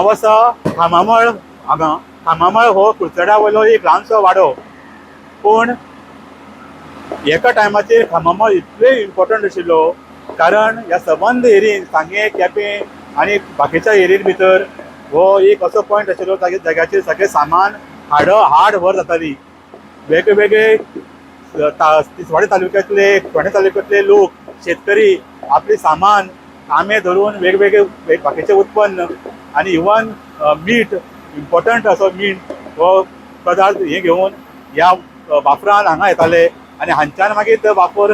हांव आसा खामामळ. हांगा खामामळ हो कुडचड्या वयलो एक ल्हानसो वाडो, पूण एका टायमाचेर खामामळ इतले इम्पॉर्टंट आशिल्लो, कारण ह्या सबंद एरियेन, सांगें, केपें आनी बाकीच्या एरियेन भितर हो एक असो पॉयंट आशिल्लो जाग्याचेर सगळें सामान हाड हाड व्हर जाताली. वेगळे वेगळे तिसवाडी तालुक्यातले, फोंडें तालुक्यातले लोक, शेतकरी आपले सामान, आंबे धरून वेगवेगळे बाकीचे उत्पन्न आनी इवन मीठ, इम्पॉर्टंट असो मीठ हो पदार्थ हे घेवन ह्या वापरान हांगा येताले आनी हांच्यान मागीर ते वापर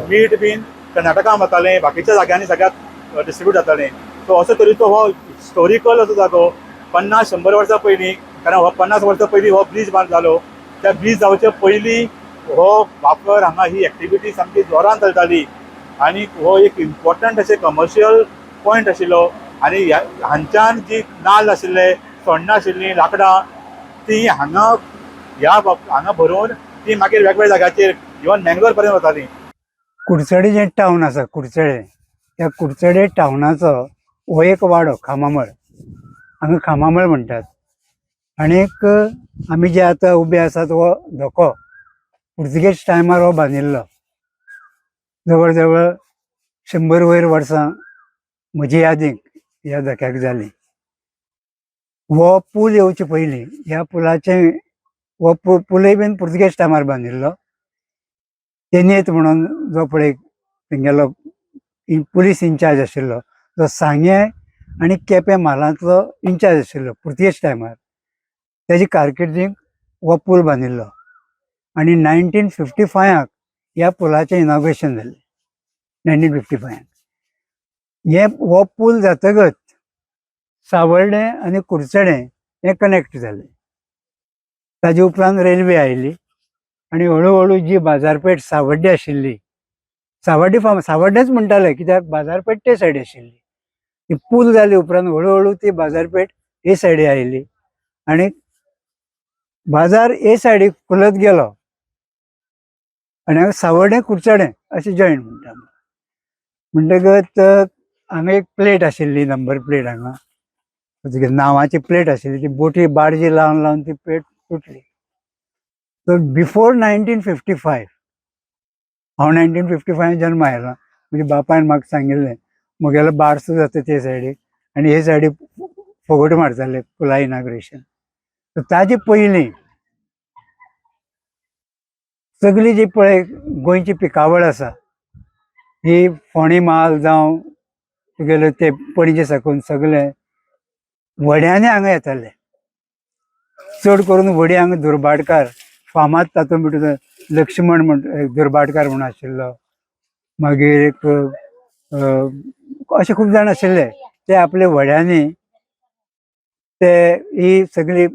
मीठ बीन कर्नाटकान वतालें, बाकीच्या जाग्यांनी सगळ्याक डिस्ट्रिब्यूट जातालें. सो असो तरेचो हो हिस्टोरिकल असो जागो 50-100 वर्सां पयलीं, कारण हो 50 वर्सां पयलीं हो ब्रीज बांद जालो. त्या ब्रीज जावचे पयलीं हो वापर हांगा ही एक्टिविटी सामकी जोरान चलताली आनी हो एक इम्पॉर्टंट अशें कमर्शियल पॉयंट आशिल्लो. आनी हांच्यान जी नाल्ल आशिल्ले, सोण्णां आशिल्लीं, लांकडां, ती हांगा ह्या हांगा भरून ती मागीर वेगवेगळ्या जाग्याचेर, इवन मँगलोर पर्यंत वताली. कुडचडे जें टावन आसा, कुडचडे, त्या कुडचडे टावनाचो हो एक वाडो खामामळ, हांगा खामामळ म्हणटात. आणीक आमी जे आतां उबे आसात हो धको पुर्तुगेज टायमार हो बांदिल्लो. जवळ जवळ 100 वयर वर्सां म्हजी यादीक ह्या धक्याक जाली. हो पूल येवचे पयलीं ह्या पुलाचें, हो पुलूय बीन पुर्तुगेज टायमार बांदिल्लो. तेनेत म्हणून जो पळय तेंगेलो पुलीस इन्चार्ज आशिल्लो, जो सांगें आनी केपें म्हालांतलो इन्चार्ज आशिल्लो पुर्तुगेज टायमार, तेजी कारकिर्दीक हो पूल बांदिल्लो. आनी 1955 ह्या पुलाचें इनॉग्रेशन जालें. 1955 हे हो पूल जातकच सावर्डें आनी कुडचडें हें कनेक्ट जालें. ताजे उपरांत रेल्वे आयली आनी हळू हळू जी बाजारपेठ सावड्डे आशिल्ली, सावड्डे फार्म, सावड्डेच म्हणटाले कित्याक बाजारपेठ ते सायडी आशिल्ली, ती पूल जाले उपरांत हळू हळू ती बाजारपेठ हे सायडी आयली आनी बाजार हे सायडीक फुलत गेलो आनी सावर्डे कुडचडें अशें जॉयंट म्हणटा. म्हणटकच हांगा एक प्लेट आशिल्ली, नंबर प्लेट, हांगा नांवाची प्लेट आशिल्ली. ती बोटी बार्जी लावन लावन ती प्लेट तुटली. सो बिफोर 1955, हांव 1955 जल्मा आयला, म्हज्या बापायन म्हाका सांगिल्लें, म्हगेलो बारसो जाता ते सायडीक आनी हे सायडीक फोगोट मारताले पुला इनाग्रेशन. ताजे पयलीं सगळी जी पळय गोंयची पिकावळ आसा, ही फोंडे म्हाल जावं तुगेले ते पणजे साकून सगळे व्हड्यांनी हांगा येताले. चड करून व्हडी हांगा दुर्भाटकार फामाद, तातूंत भितर लक्ष्मण म्हण दुर्भाटकार म्हणून आशिल्लो, मागीर एक अशे खूब जाण आशिल्ले, ते आपले व्हड्यांनी ते ही सगळी,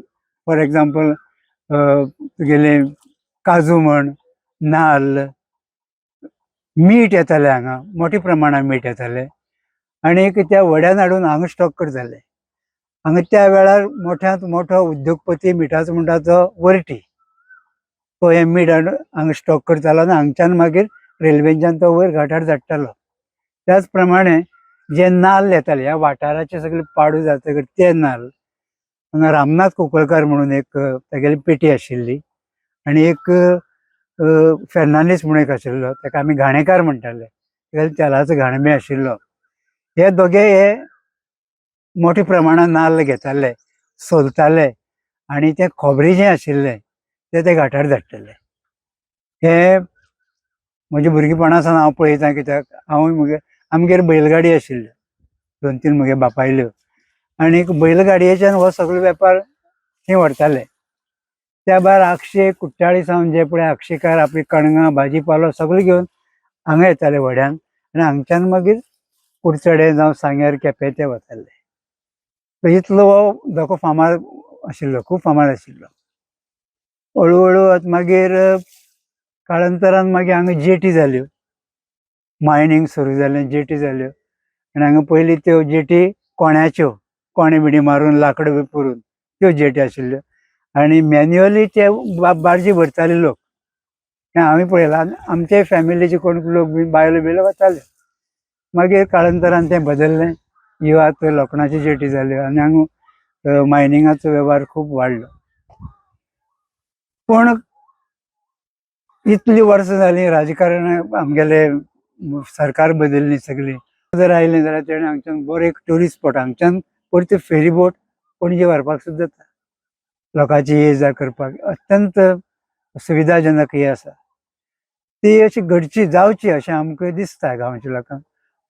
फॉर एग्जाम्पल, तुगेले काजू म्हण, नाल्ल, मीठ येतालें हांगा, मोठ्या प्रमाणान मीठ येतालें आनी त्या व्हड्यान हाडून हांगा स्टॉक करताले. हांगा त्या वेळार मोठ्यांत मोठो उद्योगपती मिठाचो म्हणटा तो वर्टी, तो हें मीठ हाडून हांगा स्टॉक करतालो आनी हांगच्यान मागीर रेल्वेच्यान तो वयर घाटार धाडटालो. त्याच प्रमाणे जे नाल्ल येताले, ह्या वाठाराचे सगळे पाडू जातकच ते नाल्ल हांगा रामनाथ कुंकळकार म्हणून एक तागेली पेटी आशिल्ली आनी एक फेर्नांडीस म्हणून एक आशिल्लो, ताका आमी घाणेकार म्हणटाले, तागेलो तेलाचो घाणो बी आशिल्लो. हे दोगे हे मोठ्या प्रमाणान नाल्ल घेताले, सोलताले आनी ते खोबरें जें आशिल्लें ते ते घाटार धाडटाले. हे म्हज्या भुरगेपणा सावन हांव पळयतां, कित्याक हांव म्हगे आमगेर बैलगाडी आशिल्ल्यो 2-3 म्हगे बापायल्यो आनी बैलगाडयेच्यान हो सगळो वेपार थंय व्हरताले. त्या भायर आगशे कुट्टाळी सावन जे पळय आगशेकार आपली कणगां, भाजी पालो सगळें घेवन हांगा येताले व्हड्यान आनी हांगच्यान मागीर कुडचडे जावं सांग्यार, केपें ते वताले. इतलो हो धको फामाद आशिल्लो, खूब फामाद आशिल्लो. हळू हळू आतां मागीर काळांतरान मागीर हांगा जेटी जाल्यो, मायनींग सुरू जालें, जेटी जाल्यो आनी हांगा पयलीं त्यो जेटी कोण्याच्यो, कोणे बिणी मारून, लाकडां बी पुरून त्यो जेटी आशिल्ल्यो आनी मॅन्युअली ते बार्जी भरताले लोक. हें हांवें पळयलां. आमचे फॅमिलीचे कोण लोक बी बायलो बियलो वताल्यो. मागीर काळांतरान तें बदललें. ह्यो आतां लोखणाची जेटी जाल्यो आनी हांगा मायनिंगाचो वेव्हार खूब वाडलो. पूण इतलीं वर्सां जालीं राजकारण आमगेले सरकार बदल्ली सगळी. जर आयलें जाल्यार तेणें हांगच्यान बरो एक ट्युरिस्ट स्पॉट, हांगच्यान परती फेरी बोट पणजे व्हरपाक सुद्दां जाता. लोकांची ये जा करपाक अत्यंत सुविधाजनक ही आसा. ती अशी घडची जावची अशें आमकां दिसता गांवच्या लोकांक.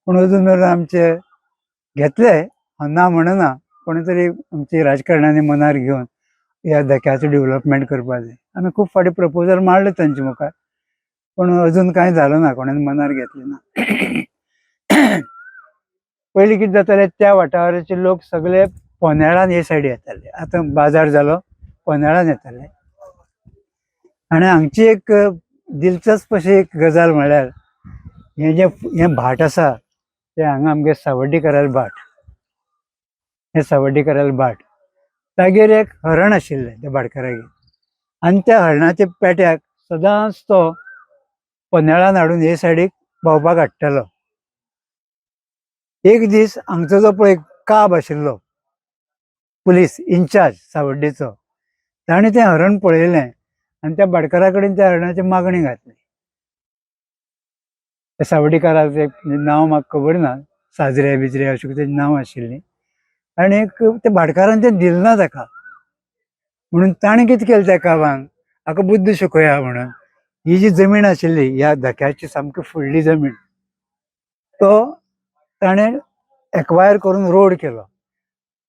पूण अजून मेरेन आमचे घेतले, हांव ना म्हणना, कोणी तरी आमचे राजकारण्यांनी मनार घेवन ह्या धक्याचो डेवलपमेंट करपाक जाय. आमी खूब फावटी प्रपोजल मांडले तांचे मुखार, पूण अजून कांय जालो ना, कोणें मनार घेतलें ना. पयलीं कितें जातालें, त्या वाठाराचे लोक सगळे पोनेळान हे सायडी येताले. आतां बाजार जालो, पोनेळान येताले. आनी हांगची एक दिलचस्प अशी एक गजाल म्हळ्यार हें जें हें भाट आसा तें हांगा आमगे सावड्डेकरालें भाट, हें सावड्डेकरालें भाट. तागेर एक हरण आशिल्लें त्या भाटकारागेर आनी त्या हरणाच्या पेट्याक सदांच तो पनेळान हाडून हे सायडीक भोंवपाक हाडटालो. एक दीस हांगचो जो पळय काब आशिल्लो पुलीस इन्चार्ज सावड्डेचो, ताणें तें हरण पळयलें आनी त्या भाटकारा कडेन त्या हरणाची मागणी घातली. त्या सावड्डेकाराचें नांव म्हाका खबर ना, साजरे बिजरे अशें कितें नांव आशिल्लें. आनीक त्या भाटकारान तें दिलें ना ताका, म्हणून ताणें कितें केलें त्या काबान, हाका बुद्द शिकोवया म्हणून ही जी जमीन आशिल्ली ह्या धक्याची सामकी फुडली जमीन, तो ताणें एक्वायर करून रोड केलो.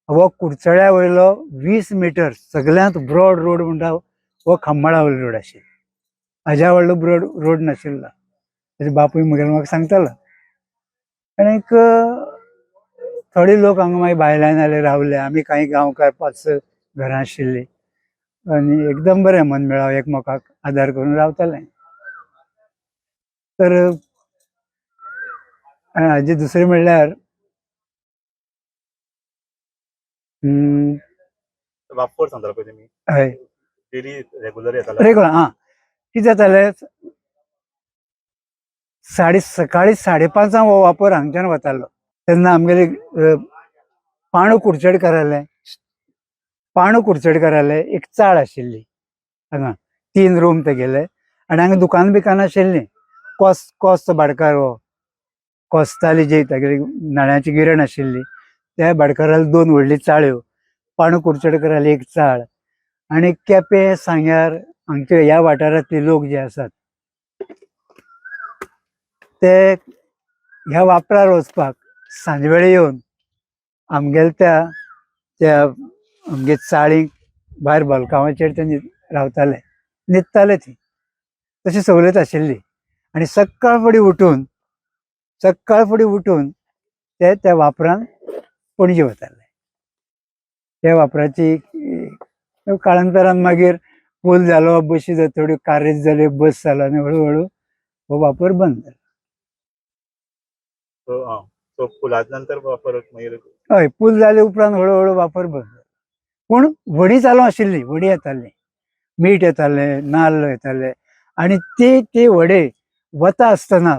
हो कुडचड्या वयलो 20 मिटर सगळ्यांत ब्रॉड रोड म्हणटा हो खांबाळा वयलो रोड आशिल्लो. हाज्या व्हडलो ब्रॉड रोड नाशिल्लो. ताजे बापूय म्हगेलो म्हाका सांगतालो. आनीक थोडे लोक हांगा मागीर भायल्यान आयले रावले. आमी कांय गांवकार 5-6 घरां आशिल्लीं आनी एकदम बरें मन मेळाव एकमेकाक आदार करून रावताले. तर हाजे दुसरें म्हणल्यार वापर सांगतालो पळय तुमी, हय, डेली रेगुलर येतालो. रेगुलर. आं, कितें जातालें, सकाळी 5:30 हो वापर हांगच्यान वतालो. तेन्ना आमगेले पाणू कुडचडकारालें, पाणू कुडचडकारालें एक चाळ आशिल्ली हांगा, 3 रूम तेगेले आनी हांगा दुकान बिकान आशिल्लीं. कोस्त भाटकार हो कोस्ताली जी तागेली नळ्याची गिरण आशिल्ली, त्या भाटकाराले 2 व्हडली चाळ्यो, पाणू कुडचडकाराली एक चाळ आनी केपें सांग्यार हांगचे ह्या वाठारांतले लोक जे आसात ते ह्या वापरार वचपाक सांजवेळे येवन आमगेले त्या त्या आमगे चाळींक भायर बलकांवाचेर ते रावताले, न्हिदताले. ती तशी सवलत आशिल्ली. आनी सकाळ फुडें उठून, सकाळ फुडें उठून ते त्या वापरान पणजे वताले. त्या वापराची काळांतरान मागीर पूल जालो, बशी थोड्यो कारज जाल्यो, बस जालो आनी हळू हळू हो वापर बंद जालो. सो पुला नंतर वापर मागीर हय, पूल जाले उपरांत हळू हळू वापर बंद जालो. पूण व्हडी चालू आशिल्ली, व्हडी येताली, मीठ येतालें, नाल्ल येताले आनी ते ते व्हडे वता आसतना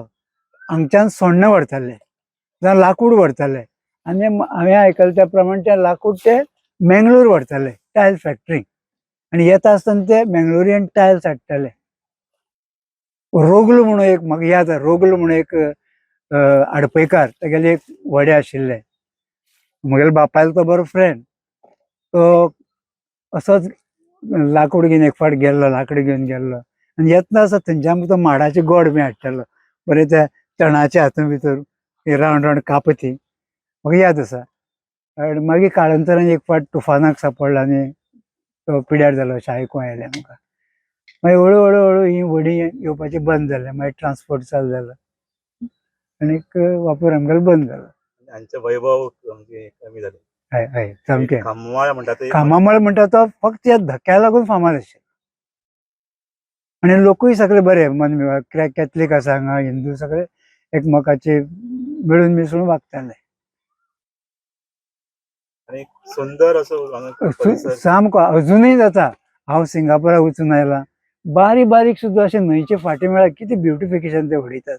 हांगच्यान सोण्णां व्हरताले जावं लाकूड व्हरताले. आनी हांवें आयकलें त्या प्रमाण ते लाकूड ते मेंगलोर व्हरताले टायल फॅक्टरीक आनी येता आसतना ते मेंगलोरियन टायल्स हाडटाले. रोगलो म्हणून एक म्हाका याद आसा, रोगलो म्हणून एक आडपयकार, तेगेलें एक व्हडें आशिल्लें. म्हगेल्या बापायलो तो बरो फ्रेंड, तो असोच लाकूड घेवन एक फावट गेल्लो, लाकूड घेवन गेल्लो आनी येतना आसा थंयच्यान तो माडाचे गोड बी हाडटालो, बरें त्या तणाच्या हातूंत भितर रावंड रावंड कापता ती म्हाका याद आसा. आनी मागीर काळांतरान एक फावट तुफानाक सांपडलो आनी तो पिड्यार जालो अशें आयकूंक आयलें आमकां. मागीर हळू हळू हळू ही व्हडीं येवपाचें बंद जालें, मागीर ट्रान्सपोर्ट चालू जालो आनीक वापर आमगेलो बंद जालो. हांचें वैभव सामकें कमी जालें. हय हय, सामकें. खांबामळ म्हणटा ते खामामळ म्हणटा तो फक्त ह्या धक्या लागून फामाद आशिल्लो आनी लोकूय सगळे बरे मन कॅथलीक आसा हांगा, हिंदू सगळे एकमेकाचे मेळून मिसळून वागताले. आनी सुंदर असो हांगा परिसर. सामको अजुनूय जाता. हांव सिंगापुराक वचून आयलां, बारीक बारीक सुद्दां अशें न्हंयचे फाटी मेळ्ळ्यार कितें ब्युटिफिकेशन ते उडयतात,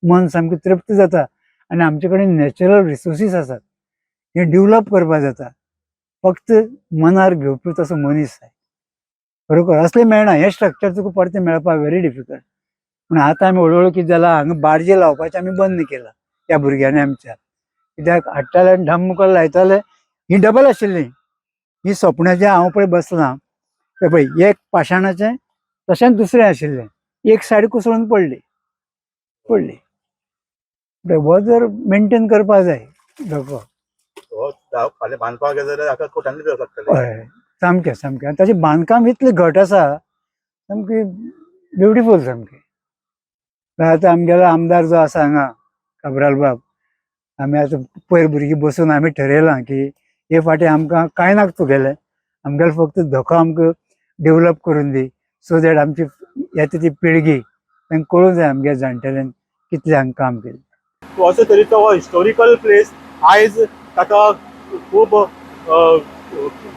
मन सामकें तृप्त जाता. आनी आमचे कडेन नॅचरल रिसोर्सीस आसात. हें डेवलप करपा जाता. फक्त मनार घेवपी तसो मनीस जाय. खरोखर असलें मेळना. हें स्ट्रक्चर तुका परतें मेळपाक व्हेरी डिफिकल्ट. पूण आतां आमी हळू हळू कितें जालां, हांगा बार्जी लावपाचें आमी बंद केलां त्या भुरग्यांनी आमच्या. कित्याक हाडटाले आनी ढम्म करून लायताले. ही डबल आशिल्ली ही सोपणाचें हांव पळय बसलां तें पळय एक पाशाणाचें तशेंच दुसरें आशिल्लें, एक सायड कोसळून पडली पडली. म्हणटा हो जर मेनटेन करपा जाय धोको. हो फाल्यां बांदपाक गेले जाल्यार हाका कोटांनी दिवप लागतले. हय, सामकें सामकें. आनी ताचें बांदकाम इतलें घट आसा, सामकें ब्युटिफूल सामकें. आतां आमगेलो आमदार जो आसा हांगा काब्राल बाब, आमी आतां पयर भुरगीं बसून आमी ठरयलां की हे फाटी आमकां कांय नाका तुगेलें, आमगेलो फक्त धोको आमकां डेवलप करून दी, सो that आमची येता ती पिळगी तांकां कळूंक जाय आमगे जाणटेल्यान कितलें हांगा काम केलें. सो अशे तरेचो हो हिस्टोरिकल प्लेस आयज ताका खूब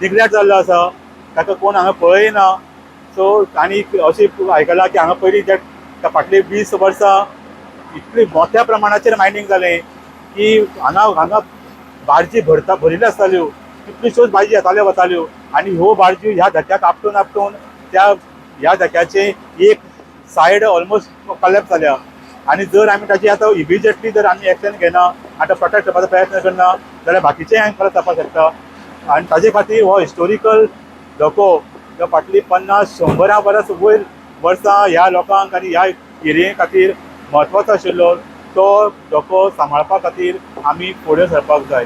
निग्लेक्ट जाल्लो आसा. ताका कोण हांगा पळयना. सो आनी अशें आयकलां की हांगा पयलीं त्या फाटलीं 20 वर्सां इतली मोठ्या प्रमाणाचेर मायनींग जालें की हांगा हांगा बार्जी भरता भरिल्ल्यो आसताल्यो, कितल्योश्योच बार्जी येताल्यो वताल्यो आनी ह्यो बार्जी ह्या धक्याक आपटून आपटून त्या ह्या धक्याचे एक सायड ऑलमोस्ट कलॅप्स जाल्या. आनी जर आमी ताची आतां इमिजिएटली जर आमी एक्शन घेना, आतां प्रोटेक्ट करपाचो प्रयत्न करना जाल्यार बाकीचें हांगा परत जावपाक शकता. आनी ताजे खातीर हो हिस्टोरिकल धको जो फाटलीं 50-100 परस वयर वर्सां ह्या लोकांक आनी ह्या एरिये खातीर म्हत्वाचो आशिल्लो, तो धको सांबाळपा खातीर आमी फुडें सरपाक जाय.